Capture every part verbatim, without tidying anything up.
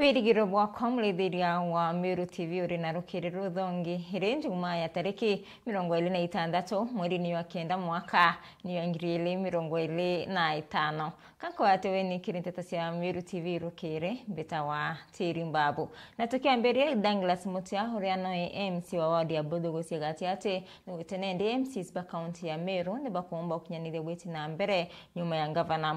Irigiro bwakwa, murithiria wa Meru T V, uri na rukiri ruthongi. Iri Njumaa ya tariki mirongo iri na itantatu, mweri ni wa kenda, mwaka ni wa ngiri iri mirongo iri na itano. Kankwate weni kiri nteto cia Meru T V rukiri, mbitawa Tiri Mbabu. Na tukiambiria, Douglas Mutia, uria noe M C wa ward ya Buthugu cia Gatiati, niwite nendi M Cs ba kaunti ya Meru ni bakuumba ukinyaniria gwiti na mbere nyuma ya gavana,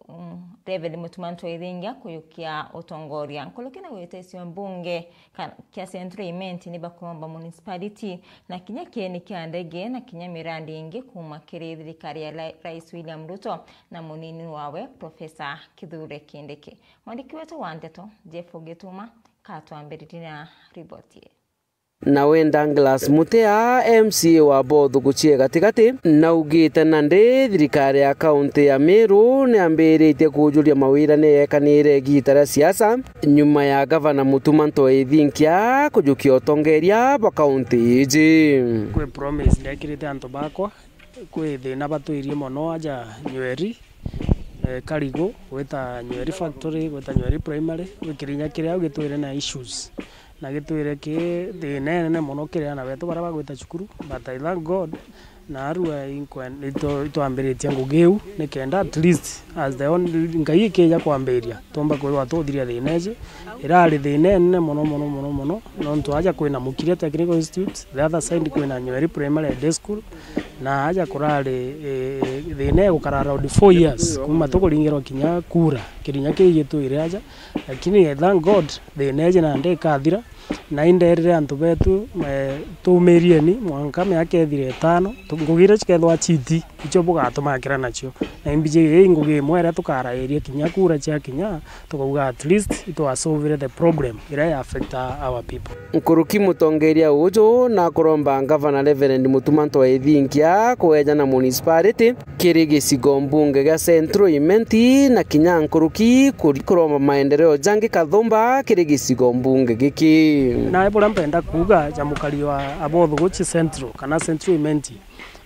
mm, Reverend Mutuma Ntwethingia kuyukia utongoria. Nkuruki na gwita icio mbunge ka-, kia Central Imenti ni bakuromba municipality na kinya kieni kia ndege na kinya mirandi ingi kuuma kiri thirikari ya Ra-, Rais William Ruto na munini wawe Professor Kithure Kindiki. Mwandiki wetu wa nteto Jeff Gituma katwambiririe na riboti ii. Nawe Douglas Mutea, M C A wa Buthugu cia Gatigati, naugite nandi thirikari ya kaunti ya Meru niambiritie kujuria mawira ni yekanire igiita ria siasa, nyuma ya gavana Mutuma Ntwethingia kujukia utongeria bwa kaunti iji. Kwi promise ndekirite antu bakwa, kwi thina batwirie mono aja Nyeri, eh, Karigu, gwita Nyeri Factory, gwita Nyeri Primary, gwi kirinya kiria gitwire na issues. Na gitwire ki thina inene mono kiri aana betu baria bagwita cukuru, but I thank God, na arua inkwe-, itu-, itwambiritie ngugi iu, nikenda at least as the only, Ngai ikija kwambiria, tumba kwithirwa tuthiria thina iji, irari thina inene mono, mono, mono, mono, nontu aja kwina Mukiria Technical Institute, the other side kwina Nyeri Primary Day School, na aja kurari, eh, thina igukara around four years, kuma tukuringirwa kinya kura, kirinya kiu gitwire aja, lakini I thank God, thina iji nandi ikathira, na inderire antu betu, eh, tumirieni mwanka miaka ithire itano, tu-, ngugi iria cikethirwa citi, icio bugatumakira nacio. Na imbiji ii ngugi imwe iria tukarairia kinya kura cia kinya, tukauga at least itwasolvire the problem iria ya affect our people. Nkuruki mutongeria uju na kuromba Gavana Reverend Mutuma Ntwethingia kueja na municipality kiri gicigo mbunge gia Central Imenti na kinya nkuruki kuri-, kuromba maendeleo jangi kathumba kiri gicigo mbunge giki. Nae buria mpenda kuuga ja mukari wa Abothuguchi Central kana Central Imenti,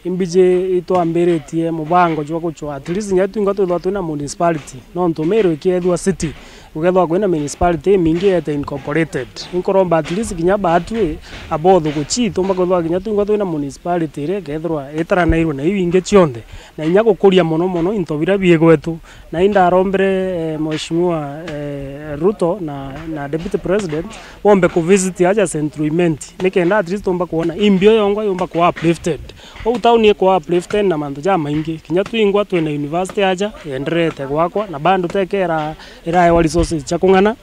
imbiji itwambiritie mubango jwa gucwa at least nya twingwa twithwa twina municipality, nontu Meru ikiethua city, gukethwa kwina municipality imingi yete incorporated. Inkuromba at least kinya baatwi Abothuguchi tumba kwithwa kinya twingwa twina municipality iria ikethirwa itaranairwe na iu ingi cionthe, na inya gukuria mono mono into biria bii gwetu. Na indarombere, eh, Mheshimiwa, eh, Ruto na, na Deputy President bombe kuvisit aja Central Imenti, nikenda at least tumba kwona imbio yongwa yumba kuwa uplifted. Uu tauni ikwa uplifted na mantu jamaingi. Kinya twingwa twina university aja yenderete gwakwa, na bado tekera iraewa resources cia kung'ana,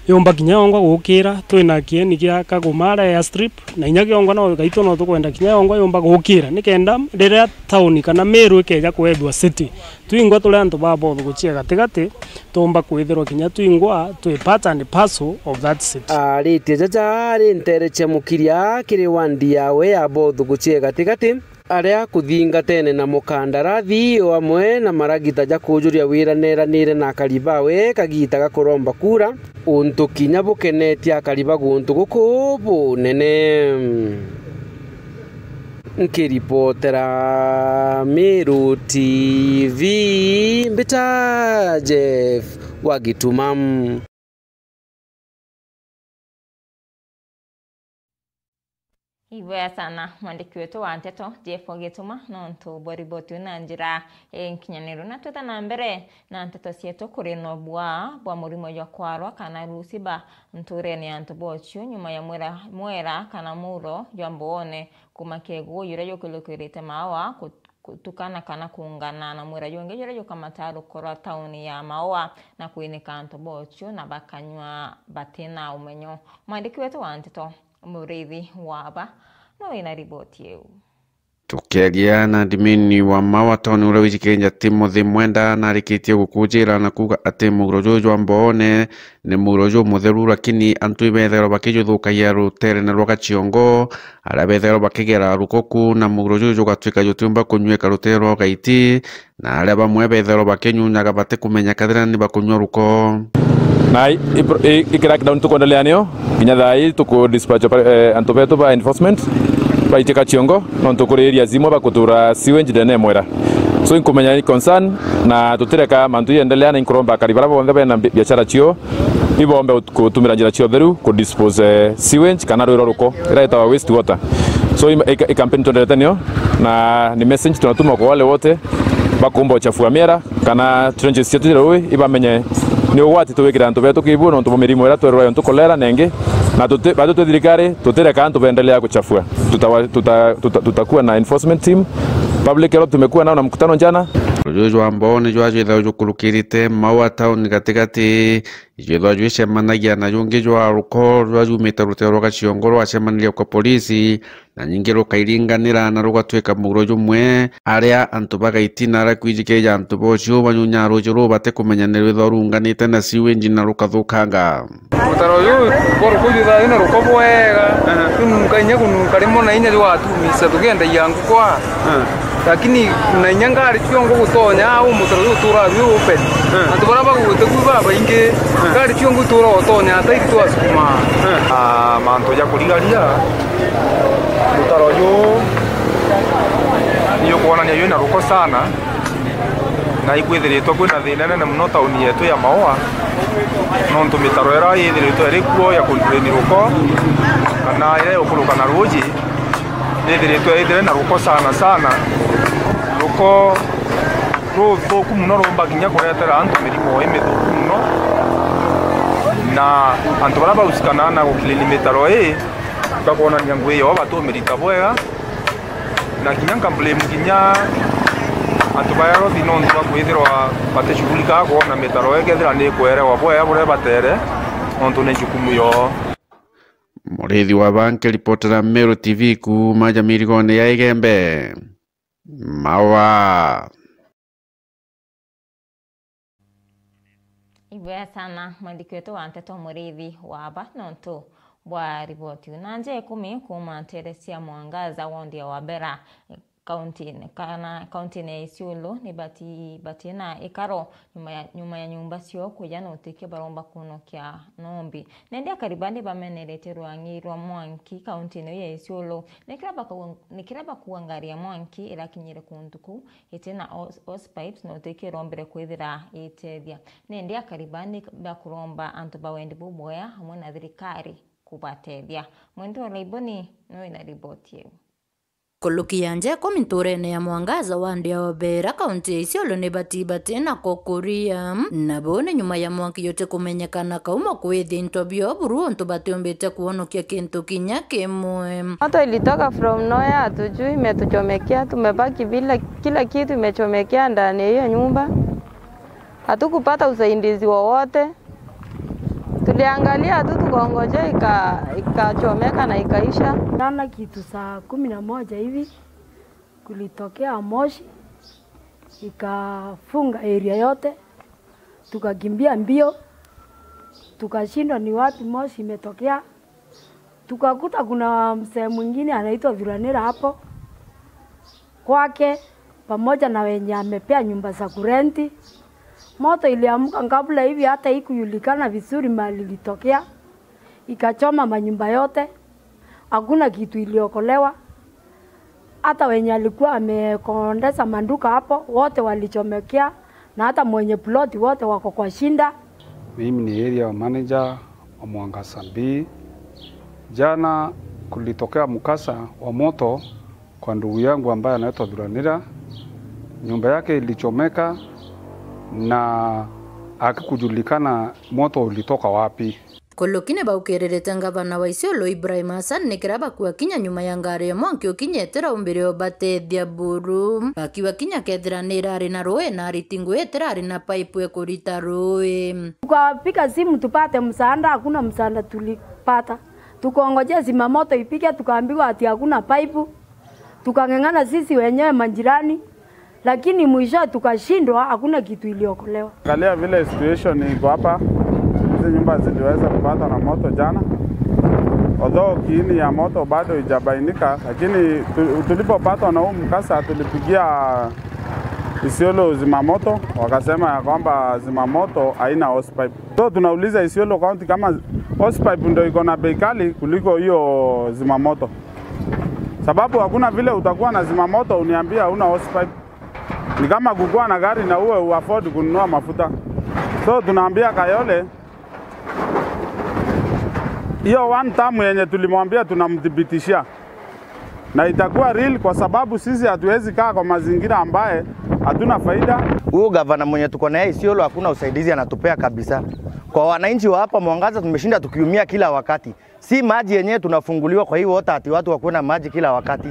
yumba kinya yongwa gukira. Twina kieni gia Kagumara airstrip, na inya giongwa no gaitwa no tukwenda kinya yongwa yumba gukira, nikenda riria tauni kana Meru ikeja kwethua city, twingwa turi antu ba Abothuguchi gatigati, tumba kwithirwa kinya twingwa twi part and parcel of that city. Aritie jaja ari ntere cia Mukiria kiri wandi yawe ya Abothuguchi gatigati, aria kuthingatene na mukandarathi o amwe na maragita ja kujuria wira neranire na akari bawe kagiita ga kuromba kura, untu kinya bukenetie akari ba guntu guku bunene. Nkiripotera Meru T V, mbita Jeff wa Gituma. Ibwega sana mwandiki wetu wa nteto, Jeff Gituma, nontu bwa riboti iu na njira inkinyaniru. Na twita na mbere na nteto cietu, kuri na ubua bwa murimo jwa kwarwa kana rusiba nturene ya antu bochiu, nyuma ya mwera, mwera kana muro jwa Mboone kuma kieguu juria jukulukirite maawa ku-, kutukana kana kuungana na mwera jungi juria jukamata rukoro tauni ya Maua na kwinika antu bochiu na bakanyua batina umenyo. Mwandiki wetu wa nteto, Muriithi Waba, no wina riboti iu. Tukiaria na admin wa Maua Town uria wijikirie Timothy Mwenda, narikitie gukujira na kuuga ati muguro juju jwa Mboone ni muguro jumutheru, lakini antu ibethairwa bakijuthukagia ruteerene rwa Gachiongo, aria bethairwa bakigera rukuku, na muguro juju jugatwika jutiumba kunyuika ruteere rwa Ugaiti, na aria bamwe bethairwa bakinyunyaga batikumenya kethira ni bakunyua ruko. Na i, i, i, i crackdown tukuendelea nio, kinya thaa ii tuku dispatch oper-, eh, antu betu ba enforcement baitika Chiongo, nontu kuri areas imwe bakutura sewage ndene ya mwera. So inkumenya ni concern, na tutireka mantu yendelea, na inkuromba akari baria bonthe bena bi-, biashara cio, Ibombe ut-, kutumira njira cia utheru ku dispose, eh, sewage kana rwiro ruko, ira itawa waste water. So, i, i, i campaign twenderete nio, na ni message tunatuma kwa wale wote bakumba uchafu wa miera kana trenches cietu cia rui, ibamenye ni ugwati tuwikira antu betu kibu nontu bwa mirimo ira twerwa yontu kolera nengi, na tuti, batu twi thirikari, tutireka antu beendelea kuchafua. Tutawa-, tuta-, tuta-, tutakuwa na enforcement team. Public health tumekuwa nao na mkutano jana. Ruju jwa Mboo ni jwajwithagwa jukurukirite Maua town gatigati, ijwithagwa jwicemanagia na jungi jwa ruko rwajumite ruteo rwa Gaciongo rwacemanirie kwa polisi, na nyingi rukairinganira na rugatwika muguro jumwe, aria antu bagaitina aria kwijikirija antu bocio banyunyaa ruji ruu batikumenya ni rwithagwa ruunganite na sewage na rukathukanga. Mutaro uyu bwa ruko jwithaga wina ruko bwega, aha, rununka inya kununka rimo na inya jwatumisa tukiendagia nguku aa. Aha. Lakini na inya ngari ciongo gutonya au mutaro uyu uturaga jwi open. Aha. Antu baria bagwite ku babaingi, aha, ngari ciongo itura utonya ata iri twasukuma. Aha. Ah, mantu ja kurigaria, mutaro uyu ni ukwonania jwina ruko sana. Na ikwithiritwe kwina thina inene mono tauni yetu ya Maua, nontu mitaro iria yithiritwe iri kuo ya kudrain ruko, kana iria igukuruka na ruuji, nithiritwe ithire na ruko sana sana. Ruko ruthuku mono rumba kinya kuretera antu mirimo imithuku mono, na antu baria bausikana na guclean mitaro ii, bakwonania ngugi yoo batumirita bwega. Na kinya nka blame kinya antu ba health nontu bwa kwithirwa batishughulika kwona mitaro ikethira ni ikwerewa bwega buria batere, nontu ni jukumu yoo. Murithi wa Banke, ripotera Meru T V kuuma Jamirigone ya Igembe. Maua. Ibwega sana mwandiki wetu wa nteto Murithi wa Aba nontu bwa riboti iu. Na nja ikumi kuuma ntere cia Mwangaza, ward ya Wabera, kaunti-, kana kaunti-ini ya Isiolo, ni bati-, batina ikaro nyuma ya, nyuma ya nyumba ciao kuja na utike baromba kunokia nombi. Na indi akari ba ni bamenerete rwang'i rwa mwanki kaunti-ini iu ya Isiolo, nikira bakau-, nikira bakuuga ngari ya mwanki irakinyire kuntu kuu, itina hos-, hose pipes na utiki irombire kwithira itethia. Nindi akari ba ni bakuromba antu ba wendi bubwega amwe na thirikari kubatethia. Mwende wa Laiboni ni wina riboti iu. Kuluki ya nja ikumi nturene ya Mwangaza, ward ya Obera, kaunti ya Isiolo, ni bati bati na kukuria. Na buu ni nyuma ya mwanki juti kumenyekana kauma kwithia into bio buru untu batiumbite kwonokia kintu kinya kimwe. Moto ilitoka from nowhere, hatujui, imetuchomekea, tumebaki bila, kila kitu imechomekea ndani ya hiyo nyumba. Hatukupata usaidizi wowote. Tuliangalia tu, tukaongojea ika-, ikachomeka na ikaisha. Jana kitu saa kumi na moja hivi kulitokea moshi, ikafunga area yote. Tukakimbia mbio, tukashindwa ni wapi moshi imetokea. Tukakuta kuna mzee mwingine anaitwa Thuranira hapo kwake, pamoja na wenye amepea nyumba za kurenti. Moto iliamka kabla hivi hata ikujulikana vizuri mahali ilitokea, ikachoma manyumba yote, hakuna kitu iliokolewa. Hata wenye alikuwa amekondeza maduka hapo, wote walichomekea, na hata mwenye ploti wote wako kwa shida. Mimi ni area manager wa Mwangaza B. Jana kulitokea mkasa wa moto kwa ndugu yangu ambaye anaitwa Thuranira. Nyumba yake ilichomeka na hakikujulikana moto ulitoka wapi. Kuluki ni baukiririte ngavana wa Isiolo Ibrahim Hassan ni kira bakua kinya nyuma ya ngari ya mwanki ukinyite raumbire ubatethia buru. Bakiwa kinya kethira ni irari na rui na ariti ngui itirari na paipu ikurita rui. Tukapiga simu tupate msaada, hakuna msaada tulipata. Tukaongojea zimamoto ipige, tukaambiwa ati hakuna paipu. Tukang'ang'ana sisi wenyewe majirani, lakini mwisho tukashindwa, hakuna kitu iliokolewa. Angalia vile situation iko hapa, hizi nyumba ziliweza kupatwa na moto jana. Although kiini ya moto bado haijabainika, lakini tu-, tulipopatwa na huu mkasa tulipigia Isiolo zimamoto, wakasema ya kwamba zimamoto haina hose pipe. So tunauliza Isiolo County kama hose pipe ndio iko na bei kali kuliko hiyo zimamoto. Sababu hakuna vile utakuwa na zimamoto uniambie hauna hose pipe. Ni kama kukuwa na gari na uwe uafford kununua mafuta. So tunaambia Kayole, Hiyo one term yenye tulimwambia tunamthibitishia. Na itakuwa real kwa sababu sisi hatuwezi kaa kwa mazingira ambaye hatuna faida. Huyu gavana mwenye tuko naye Isiolo hakuna usaidizi anatupea kabisa. Kwa wananchi wa hapa Mwangaza tumeshinda tukiumia kila wakati. Si maji yenyewe tunafunguliwa kwa hii water ati watu wakuwe na maji kila wakati.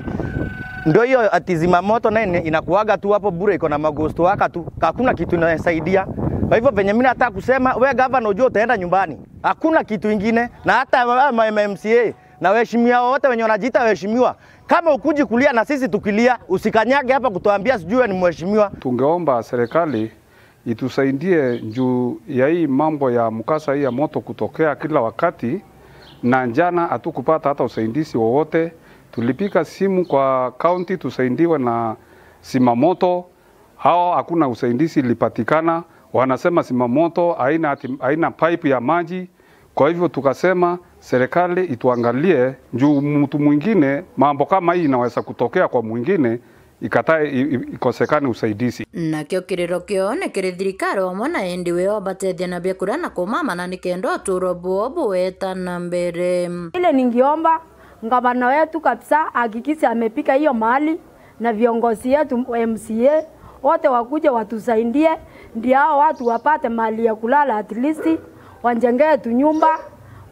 Ndio hiyo ati zimamoto naye inakuaga tu hapo bure, iko na maghost waka tu. Hakuna kitu inasaidia. Kwa hivyo venye mimi nataka kusema, we gavana ujue utaenda nyumbani. Hakuna kitu ingine. Na hata wa-, ma-, ma-, M C A na waheshimiwa wote wenye wanajiita waheshimiwa, kama ukuji kulia na sisi tukilia, usikanyage hapa kutuambia sijui wewe ni mheshimiwa. Tungeomba serikali itusaidie juu ya hii mambo ya mkasa hii ya moto kutokea kila wakati, na jana hatukupata hata usaidizi wowote. Tulipiga simu kwa county tusaidiwe na zimamoto, hao hakuna usaidizi ilipatikana. Wanasema zimamoto haina ati-, haina pipe ya maji. Kwa hivyo tukasema serikali ituangalie juu mtu mwingine, mambo kama hii inaweza kutokea kwa mwingine, ikatae, i-, i-, ikosekane usaidizi. Nakio kiriro kio ni kiri thirikari wamwe na endi weo batethia na biakuria na kumamana nikenda uturo bwoo bweta na mbere. Ile ningiomba gavana wetu kabisa ahakikishe amepika hiyo mahali na viongozi yetu M C A wote wakuje watusaidie, ndio hao watu wapate mahali ya kulala, at least wajengee tu nyumba,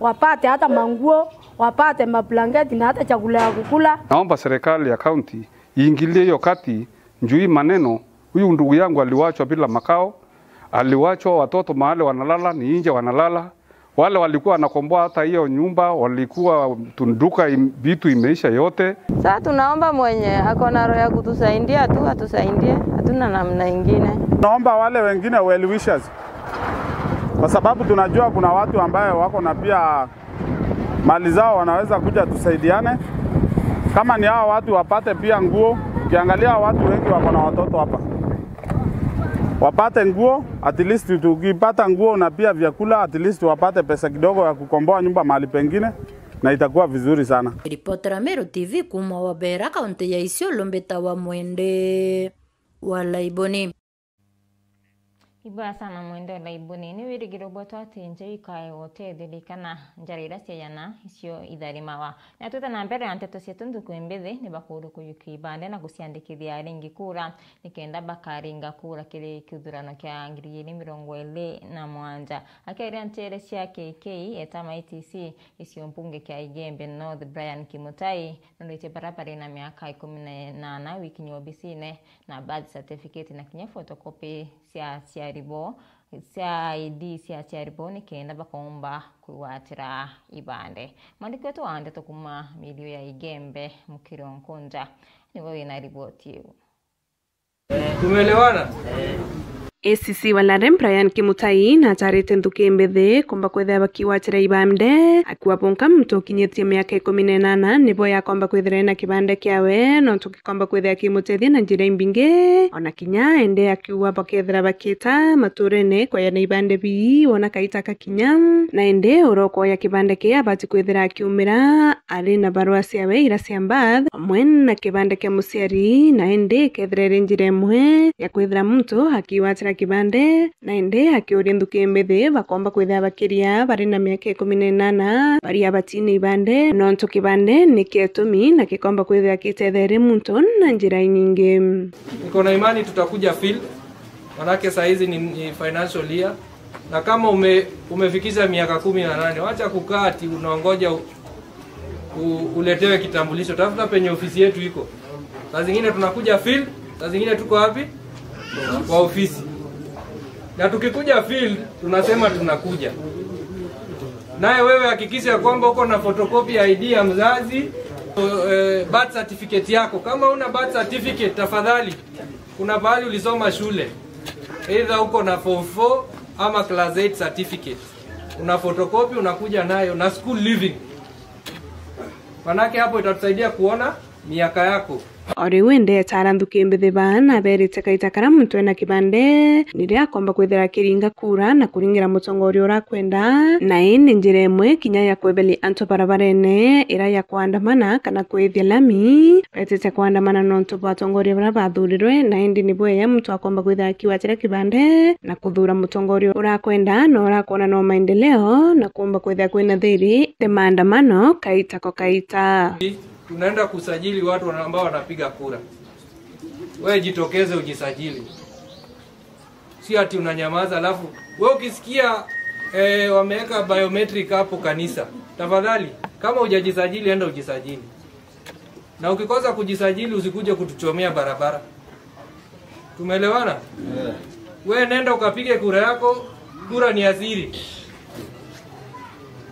wapate hata manguo, wapate mablanketi na hata chakula ya kukula. Naomba serikali ya county iingilie hiyo kati juu hii maneno. Huyu ndugu yangu aliwachwa bila makao, aliwachwa, watoto mahali wanalala ni nje wanalala. Wale walikuwa wanakomboa hata hiyo nyumba, walikuwa tunduka im-, vitu imeisha yote. Sasa tunaomba mwenye ako na roho ya kutusaidia tu atusaidie, hatuna namna ingine. Naomba wale wengine well wishers, kwa sababu tunajua kuna watu ambaye wako na pia mali zao, wanaweza kuja tusaidiane. Kama ni hao watu wapate pia nguo, ukiangalia watu wengi wako na watoto hapa, wapate nguo, at least tukipata nguo na pia vyakula, at least wapate pesa kidogo ya kukomboa nyumba mahali pengine, na itakuwa vizuri sana. Ripotera Meru T V kuuma Wabera, kaunti ya Isiolo, mbita wa Mwende wa Laiboni. Ibwega sana Mwende wa Laiboni. Ni wirigiro bwetu ati nja ikae utethirika na njara iria ciayana icio itharimawa. Na twite na mbere na nteto cietu, nthuku imbithi ni bakuuru kuyukia ibande na guciandikithia ringi kura, nikenda bakaringa kura kiri kithurano kia ngiri igiri mirongo iri na mugwanja. Akiaria ntere cia K K eta ma A T C, icio mbunge kia Igembe North Brian Kimutai nonditie bara bari na miaka ikumi na inana wikinya obisine na birth certificate na kinya photocopy cia aciari bo, cia I D cia aciari bo, nikenda bakomba kwigwatira ibande. Mwandiki wetu wa ndeto kuuma mirio ya Igembe, Mukiri Onkonja, niwe wina riboti iu. Tumeelewana? A C C wa Lare Brian Kimutai natarite nthuki mbithi komba kwithira bakiwatira ibande, akiuga bonka muntu ukinyitie miaka ikumi na inana nibo yakomba kwithira ena kibande kiawe, nontu gikomba kwithira kimutethia na njira imbingi. Ona kinya ende akiuga bakethira bakita maturene kwayana ibande bii wona kaita kakinya, na ende urokoya kibande kii abati kwithira akiumira ari na barua ciawe iria cia birth, amwe na kibande kia muciari, na indi ikethira iri njira imwe ya kwithira muntu akiwatira kibande, na indi akiuria nthuki mbithi bakomba kwithira bakiria bari na miaka ikumi na inana bari abatine ibande, nontu kibande ni kietumi na gikomba kwithira gitetheria muntu na njira inyingi. Niko na imani tutakuja field, manake saa hizi ni, ni financial year. Na kama ume-, umefikisha miaka kumi na nane, wacha kukaa ati unaongoja u-, u-, uletewe kitambulisho. Tafuta penye ofisi yetu iko. Saa zingine tunakuja field, saa zingine tuko wapi? Kwa ofisi. Na tukikuja field, tunasema tunakuja. Naye wewe hakikisha kwamba uko na photocopy I D ya mzazi, eh, birth certificate yako. Kama una birth certificate, tafadhali, kuna pahali ulisoma shule, either uko na form four ama class eight certificate, una photocopy unakuja nayo na school leaving, manake hapo itatusaidia kuona miaka yako. O riu indi etaara nthuki mbithi baa na abeerite kaita karia muntu ena kibande niria akomba kwithira akiringa kura na kuringira mutongoria uria akwenda, na indi njira imwe kinya ya kweberia antu barabarene iria ya kwandamana kana kwithia lami. Beetite kwandamana nontu bwa atongoria baria bathurirwe, na indi ni bwega muntu akomba kwithira akiwatira kibande na kuthuura mutongoria uria akwenda na uria akwona no maendeleo, na kuumba kwithira kwina thiri ti maandamano kaita ko kaita. Tunaenda kusajili watu wana-, ambao wanapiga kura. Wewe jitokeze ujisajili. Si ati unanyamaza alafu wewe ukisikia, eh, wameweka biometric hapo kanisa, tafadhali, kama hujajisajili, enda ujisajili. Na ukikosa kujisajili, usikuje kutuchomea barabara. Tumeelewana? Yeah. We nenda ukapige kura yako, kura ni ya siri.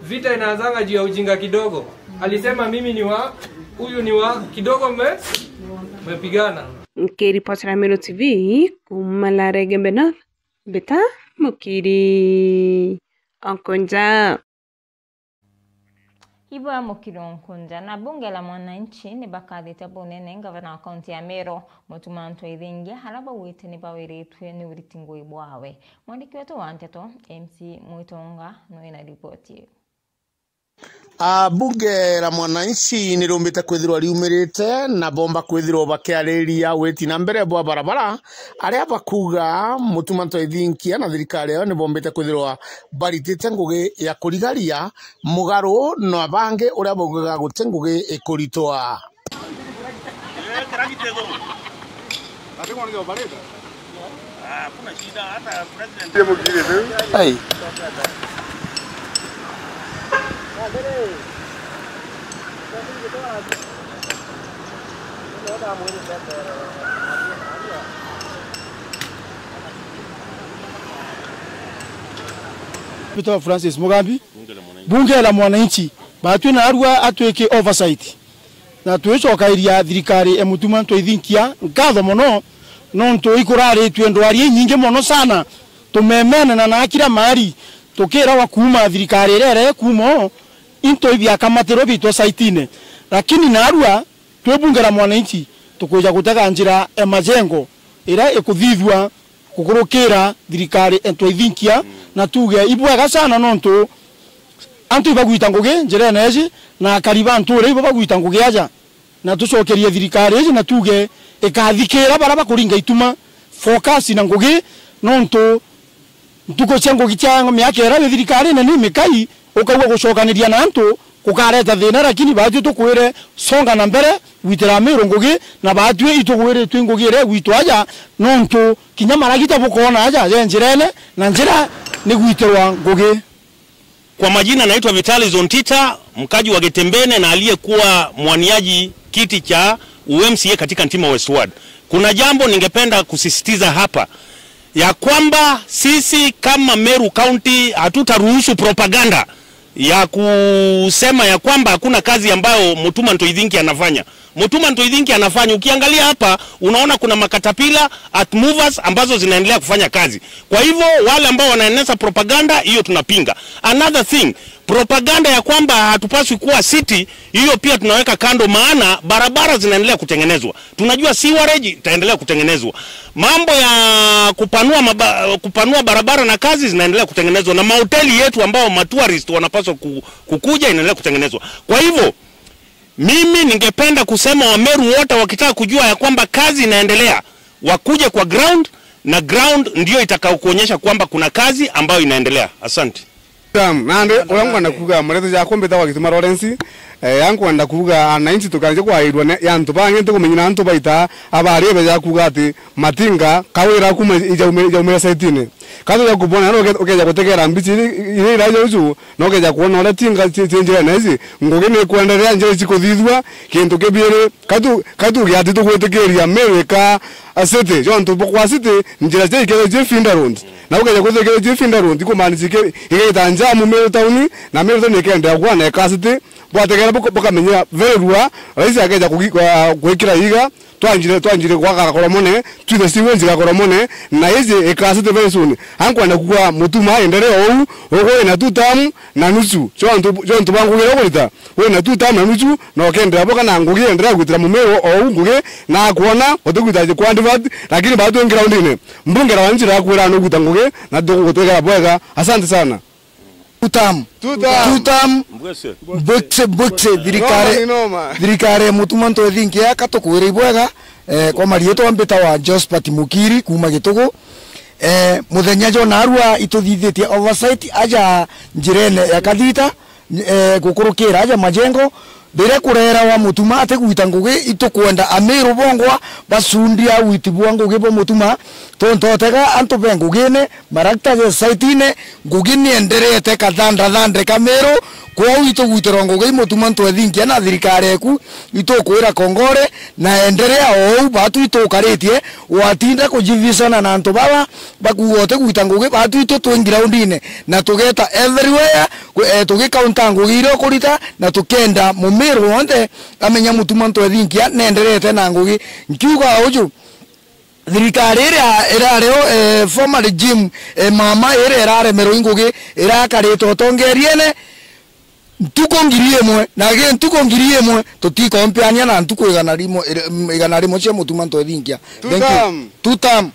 Vita inaanzanga juu ya ujinga kidogo. Alisema mimi ni wa, huyu ni wa, kidogo mme-, mmepigana. Nkiripotera Meru T V kuuma Laregembe North, Mbita Mukiri Onkonja. Ibwa Mukiri Onkonja na bunge la mwananchi ni bakathite bunene ngavana wa kaunti ya Meru, Mutuma M'Ethingia, aria baugite ni bawiritue ni uriti ngugi bwawe. Mwandiki wetu wa nteto, M C Mwitonga, nwina ripoti iu. A, bunge la mwananchi ni riumbite kwithirwa riumirite na bomba kwithirwa bakiariria witi na mbere bwa barabara, aria bakuuga Mutuma M'Ethingia na thirikari yao ni bombite kwithirwa baritite ngugi ya kurigaria mugaru na bangi uria baugaga guti ngugi ikuritwa. Hey. Peter Francis Mugambi, bunge la mwananchi, batwi narua atwike oversight. Na twicokairia thirikari ya Mutuma M'Ethingia nkatho mono, nontu ikuraritue ndwari inyingi mono sana, tumemene na na kila mahali, tukirawa kuuma thirikari iria iri kuuma o, into ibiakamatirwe bitwa saitine. Lakini narua, twi bunge la mwananchi, tukwija gutega njira ya majengo iria ikuthithua kukurukira thirikari ya M'Ethingia, na tuuge ibwega sana nontu antu ibagwita ngugi njirene iji, na akari ba ntuura ibo bagwita ngugi aja. Na tucokerie thirikari iji na tuuge ikathikira baria bakuringa ituma, focus na ngugi, nontu ntuku cia ngugi cia miaka iria wi thirikarine ni mikai, ukaigua gucokaniria na antu kukareta thina, lakini baatwi tukwire, songa na mbere, gwitira Amiru ngugi, na baatwi itugwiritwe ngugi iria igwitwa aja, nontu kinya maragita bukoona aja je njirene, na njira ni gwitirwa ngugi. Kwa majina naitwa Vitalis Ontita, mkaji wa Getembene na aliyekuwa mwaniaji kiti cha U M C A katika Ntima West Ward. Kuna jambo ningependa kusisitiza hapa, ya kwamba sisi kama Meru County hatutaruhusu propaganda ya kusema ya kwamba hakuna kazi ambayo Mutuma M'Ethingia anafanya. Mutuma M'Ethingia anafanya. Ukiangalia hapa, unaona kuna makatapila, earth movers ambazo zinaendelea kufanya kazi. Kwa hivyo, wale ambao wanaeneza propaganda, hiyo tunapinga. Another thing, propaganda ya kwamba hatupaswi kuwa city, hiyo pia tunaweka kando, maana barabara zinaendelea kutengenezwa. Tunajua sewerage itaendelea kutengenezwa. Mambo ya kupanua maba-, kupanua barabara na kazi zinaendelea kutengenezwa, na mahoteli yetu ambao matourist wanapaswa ku-, kukuja inaendelea kutengenezwa. Kwa hivyo, mimi ningependa kusema Wameru wote wakitaka kujua ya kwamba kazi inaendelea, wakuje kwa ground, na ground ndio itakao kuonyesha kwamba kuna kazi ambayo inaendelea. Asante. Naam, nandi uria nkwenda kuuga, muretu jakwa mbitagwa Gituma Lawrence, eh, ya nkwenda kuuga, ananchi tukanjia kwairwa ni, ya antu bangi, ntikumenya na antu baita abari ebe ja kuuga ati matinga kawira kuma ijaume-, ijaumire saitine. Katu ja kubona, no uke-, ukeja gutegera mbichi iri, iri iraja uju, no ukeja kuona uria tinga ci, ci njirene ici, ngugi ni ikwenderea, njira ici kuthithua, kintu kibiiri, katu, katu giati tugwitikiria Meru ika a city, jontu bukwa city, njira cia ikethirwa ci feeder road. Na ukeja kwithirwa ikethirwa ci feeder road, ikumaanisha ike-, igeta njamu Meru town, na Meru town ikendea kwana eka city, bwategera buka-, bukamenya very rua, raisi akeja kugi-, kwa-, gwikira iga, Twanjire, twanjire gwaka Gakoromone, twithe sewage Gakoromone, na iji ikasite very soon. Ankwenda kuuga Mutuma endelee ou, ugu wina two term na nusu. Jontu, jontu bwa ngugi iria ukurita, wina two term na nusu, na ukendera bwega na ngugi, enderea gwitira Mumiru ou ngugi, na akwona, utigwita kwa divert, lakini baatwi ingi raundine. Mbunge ra wanchi rakwira nugwita ngugi, na tugutwikira bwega. Asante sana. Two term. Two term. Two term. Mbwese. Mbwese, mbwese, thirikari, Noma ni noma. Thirikari ya Mutuma Ntwethinkia ka tukwira ibwega, eh, kwa marietwa mbita wa Josphat Mukiri kuuma Gitugu. Eh, muthenya jwa narua ituthithitie oversight aja njirene ya Kathita, eh, gukurukira aja majengo. Riria kurerawa Mutuma atigwita ngugi, itukwenda Amiru bongwa bacundia witi bwa ngugi bwa Mutuma, tontu otega antu be ngugine, marakta je saitine, ngugi nienderete kathandra thandre ka Miru, kwou itugwitirwa ngugi i Mutuma Ntwethinkia na thirikari eku, itukwira kongore, na enderea ou, batu itukaritie, watinda kujivicana na antu baba, bakuuga utigwita ngugi, batu itu twi ngiraundine, na tugeta everywhere, ku-, eh, tugikaunta ngugi iria ukurita, na tukenda Mumiru wonthe amenya Mutuma Ntwethinkia nenderete na ngugi. Nkiuga uju, thirikari iria irari o, eh, former regime, eh, mama iria iraremerwa i ngugi, irakarite utongeriene ntuku ngiri imwe, na gi ntuku ngiri imwe tutikompiania na ntuku igana rimwe, igana rimwe cia Mutuma Ntwethinkia. Thank you. Two term. Two term.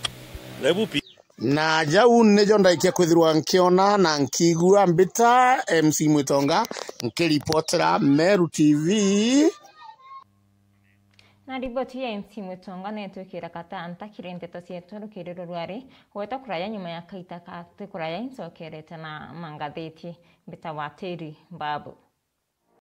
Na jau nijo ndaikia kwithirwa nkiona na nkiigua mbita M C Mwitonga nkiripotera Meru T V. Na riboti ya M C Mwitonga netwikira katanta kiri nteto cietu rukiri rurwari, gweta kuraya nyuma ya kaita kati kuraya incokerete na mangathiti mbita wa tiri Babu.